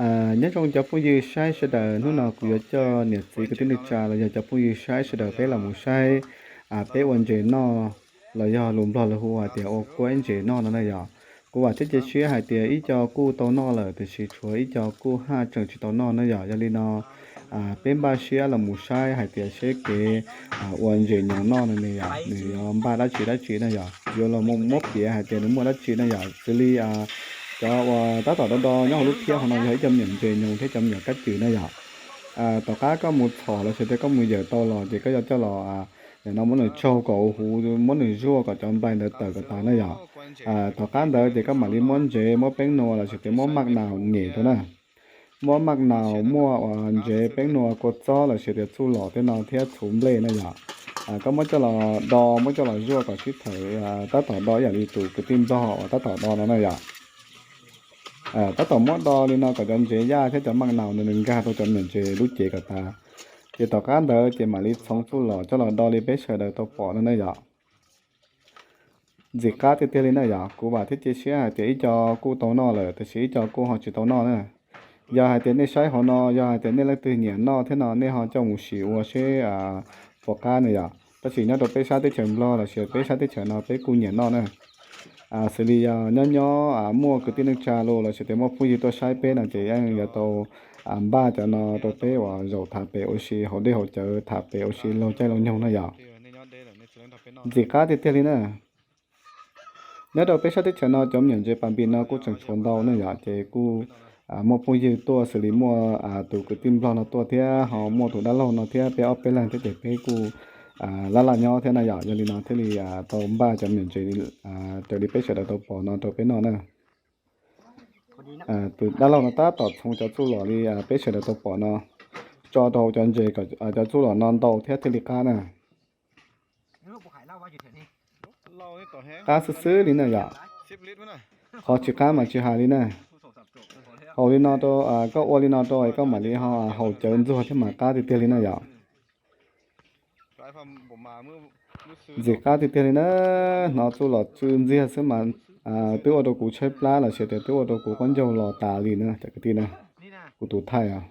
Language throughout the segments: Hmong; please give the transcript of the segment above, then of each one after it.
Nyob zoo cov phooj ywg saib sawv daws, hnub no kuv yuav coj niam txiv kwv tij neej tsa los yog cov phooj ywg saib sawv daws peb los mus saib peb ua ntses noj, los yog lus Nplog lawv hu hais tias ua kuaib ntses noj no na yom. Kuv vam thiab cia siab hais tias ib co kuj tau noj lawm, tiam sis tshuav ib co kuj haj tseem tsis tau noj na yom. Yog li no peb npaj siab los mus saib hais tias seb kev ua ntses nyoos noj no ne yom, nws yuav npaj dab tsi dab tsi na yom, yuav los muab piav hais tias nws muaj dab tsi na yom. Xws li cov uas tab tom do do nyob hauv lub phiab hauv no yog ib co me nyuam ntses nyoos thiab cov me nyuam kab cws na yom. Tom qab koj mus txhom los sis tias koj mus yawm tau los ces koj yuav coj los, nim no muab nws tsaug kom huv, muab nws zuaj kom cov nplai ntawd tawm kom tas na yom. Tom qab ntawd ces koj mam li muab ntsev, muab peeb nua los sis tias muab maj naus nyem rau na. Muab maj naus, muaj ntsev, peeb nua, kua txob los sis tias txuj lom tej no thiab txhuv nplej na yom. Koj muab coj los do, muab coj los zuaj kom sib thawm, tab tom do ib yam li tus kwv tij Nplog uas tab tom do no na yom. Tab tom muab do li no kom cov ntsev yaj thiab cov maj naus no nws nkag rau cov me nyuam ntses lub cev kom tas. Ces tom qab ntawd ces mam li txhoov txuj lom coj los do li peb sawv daws tau pom no na yom. Ntxim qab tiag tiag li na yom, kuv vam thiab cia siab hais tias ib co kuj tau noj lawm, tiam sis ib co kuj ho tsis tau noj na. Yog hais tias nej saib hauv no, yog hais tias nej leej twg nyiam noj thiab no nej ho coj mus sim ua seb puas qab na yom. Tab sis nyob rau peb sab teb chaws Nplog los sis peb sab teb chaws no peb kuj nyiam noj na. Xws li yog nyob nyob muaj kwv tij neej tsa los los sis tias muaj phooj ywg tuaj saib peb no ces yeej yuav tau npaj cov no rau peb uas zaum tham pem ua si hauv dej hauv cawv, tham pem ua si laug caij laug nyoog na yom. Ntxim qab tiag tiag li na. Nyob rau peb sab teb chaws no cov me nyuam ntses pas npis no kuj tseem tshuav ntau na yom, ces kuj muaj phooj ywg tuaj, xws li muaj tus kwv tij Nplog no tuaj thiab ho muaj tus dab laug no thiab, peb ob peb leeg thiab ces peb kuj laj laj nyob thiab na yom. Yog li no thiaj li tau npaj cov me nyuam ntses raws li peb sawv daws tau pom no rau peb noj na. Tus dab laug no tab tom txhoov cov txuj lom li peb sawv daws tau pom no tso rau hauv cov ntses kom cov txuj lom no ntau thiab thiaj li qab na. Qab xwb xwb li na yom. Qhov tsis qab mas tsis hais li na. Haus li no rau, koj ua li no rau koj mam li ho haus cawv ntxuag thiab mas qab tiag tiag li na yom. Ntxim qab tiag tiag li na. Hnov txuj lom tsw ntxiag xwb mas twb ua rau kuv tshaib plab los sis tias twb ua rau kuv qaub ncaug los tas li na cov kwv tij na. Kuv tus thaij os.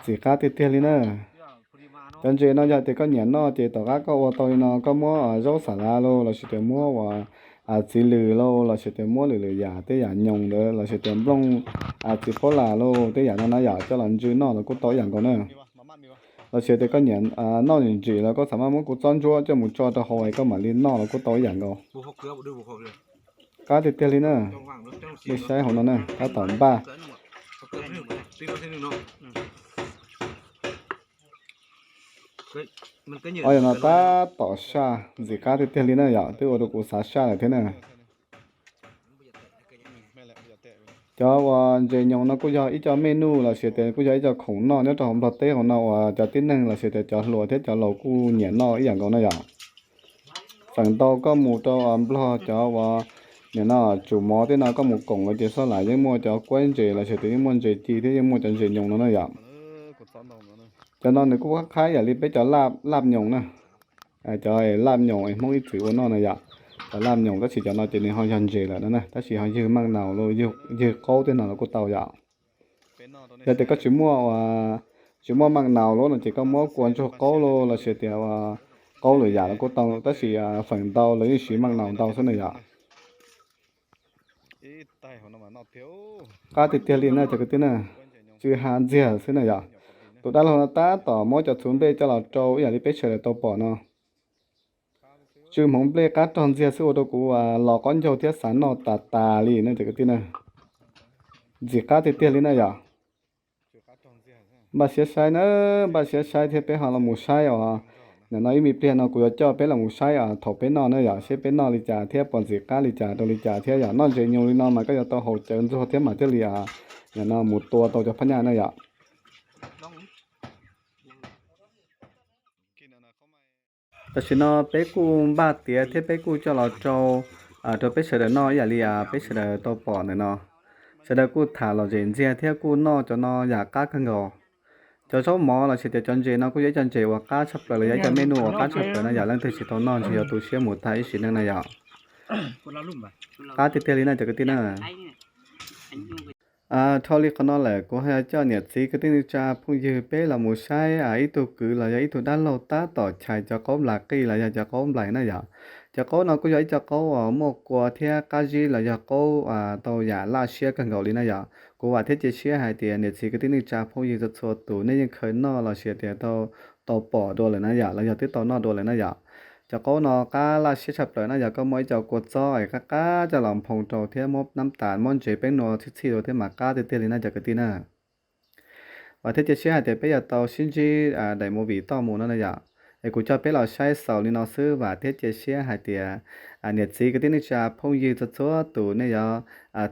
Ntxim qab tiag tiag li na. Cov ntses no yog tias koj nyiam noj ces tom qab koj ua tau li no, koj muab zaub xas lav los los sis tias muab uas txiv lws los los sis tias muab lwm lwm yam tej yam nyoos ntawd los sis tias nplooj txiv phob las los tej yam no na yom, coj los ntsw noj los kuj tau ib yam nkaus na. Los sis tias koj nyiam noj ntsim los koj xav mas muab kuv txob ntsuab coj mus tso rau hauv es koj mam li noj los kuj tau ib yam nkaus. Qab tiag tiag li na. Nej saib hauv no na, tab tom npaj. Ob yam no tab tom saj, ntxim qab tiag tiag li na yom, twb ua rau kuv xav saj lawm thiab na. Cov uas ntses nyoos no kuj yog ib co mej nuj los sis tias kuj yog ib co khoom noj nyob rau hauv Nplog teb hauv no uas cov tib neeg los sis tias cov hluas thiab cov laus kuj nyiam noj ib yam nkaus na yom. Feem ntau koj mus rau Nplog cov uas nim no tsum mov tej no koj mus koom lawv ces xob laim yeej muaj cov kuaib ntses los sis tias yeej muaj ntses ci thiab yeej muaj cov ntses nyoos no na yom. Cov no nws kuj qab qhab yam li peb cov laj nyoos na. Cov laj nyoos es Hmoob ib txwm ua noj na yom. Cov laj nyoos tab sis cov no ces nws ho yog ntses lawm no na, tab sis ho ywg maj naus los ywg qaub tej no los kuj tau yom. Yog tias koj tsis muaj, tsis muaj maj naus los no ces koj muab kua ntsuag qaub los los sis tias qaub lwm yam los kuj tau, tab sis feem ntau lawv yeej siv maj naus ntau xwb na yom. Qab tiag tiag li na cov kwv tij na, tsw ha ntxiag xwb na yom. Tus dab laug no tab tom muab cov txhuv nplej coj los rau ib yam li peb sawv daws tau pom no. Tsw hmoov nplej qab rog ntxiag xwb ua rau kuv los qaub ncaug thiab xav noj tas tas li na cov kwv tij na. Ntxim qab tiag tiag li na yom. Npaj siab saib na, npaj siab saib thiab peb ho los mus saib os. Nim no ib me pliag no kuv yuav coj peb los mus saib thaum peb noj na yom, seb peb noj li cas thiab puas ntxim qab li cas rau li cas thiab yom. Noj ntses nyoos li no mas koj yuav tau haus cawv ntxuag thiab mas thiaj li nim no mus tua tau cov phab nyaj na yom. Tam sim no peb kuj npaj tiav thiab peb kuj coj los rau, rau peb sawv daws noj ib yam li peb sawv daws tau pom ntawm no. Sawv daws kuj tham lom zem ntxiag thiab kuj noj cov no yam qab kawg nkaus. Cov zaub mov los sis tias cov ntses no kuj yog ib co ntses uas qab tshaj plaws los yog ib co mej nuj uas qab tshaj plaws no yom, leej twg tsis tau noj ntshe yuav tu siab mus tag ib sim neej na yom. Qab tiag tiag li na cov kwv tij na. Dhau li qhov no lawm kuv ho yuav coj niam txiv kwv tij neej tsa phooj ywg peb los mus saib ib tug kwv los yog ib tug dab laug tab tom chais cov qaub nplais qij los yog cov qaub nplais na yom. Cov qaub no kuj yog ib co qaub uas muaj kua thiab qab zib los yog qaub tau yam laj siab kawg nkaus li na yom. Kuv vam thiab cia siab hais tias niam txiv kwv tij neej tsa phooj ywg txhua txhua tus nej yeej khaws noj los sis tias tau pom dua lawm na yom, los yog twb tau noj dua lawm na yom. Cov qaub no qab laj siab tshaj plaws na yog koj muab ib co kua txob es qab qab coj los nphoo rau thiab muab nab tas muab ntsev peeb nua txhij txhij rau thiab mas qab tiag tiag li na cov kwv tij na. Vam thiab cia siab hais tias peb yuav tau sib ntsib daim movie toj mus no na yom. Es kuv coj peb los saib xaus li no xwb, vam thiab cia siab hais tias niam txiv kwv tij neej tsa phooj ywg txhua txhua tus nej yuav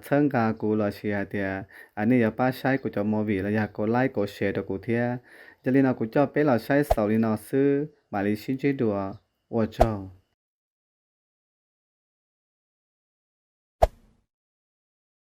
txhawb nqa kuv los sis hais tias nej yuav pab saib kuv cov movie los yog kuv like kuv share rau kuv thiab. Yog li no kuv coj peb los saib xaus li no xwb, mam li sib ntsib dua. Ua tsaug.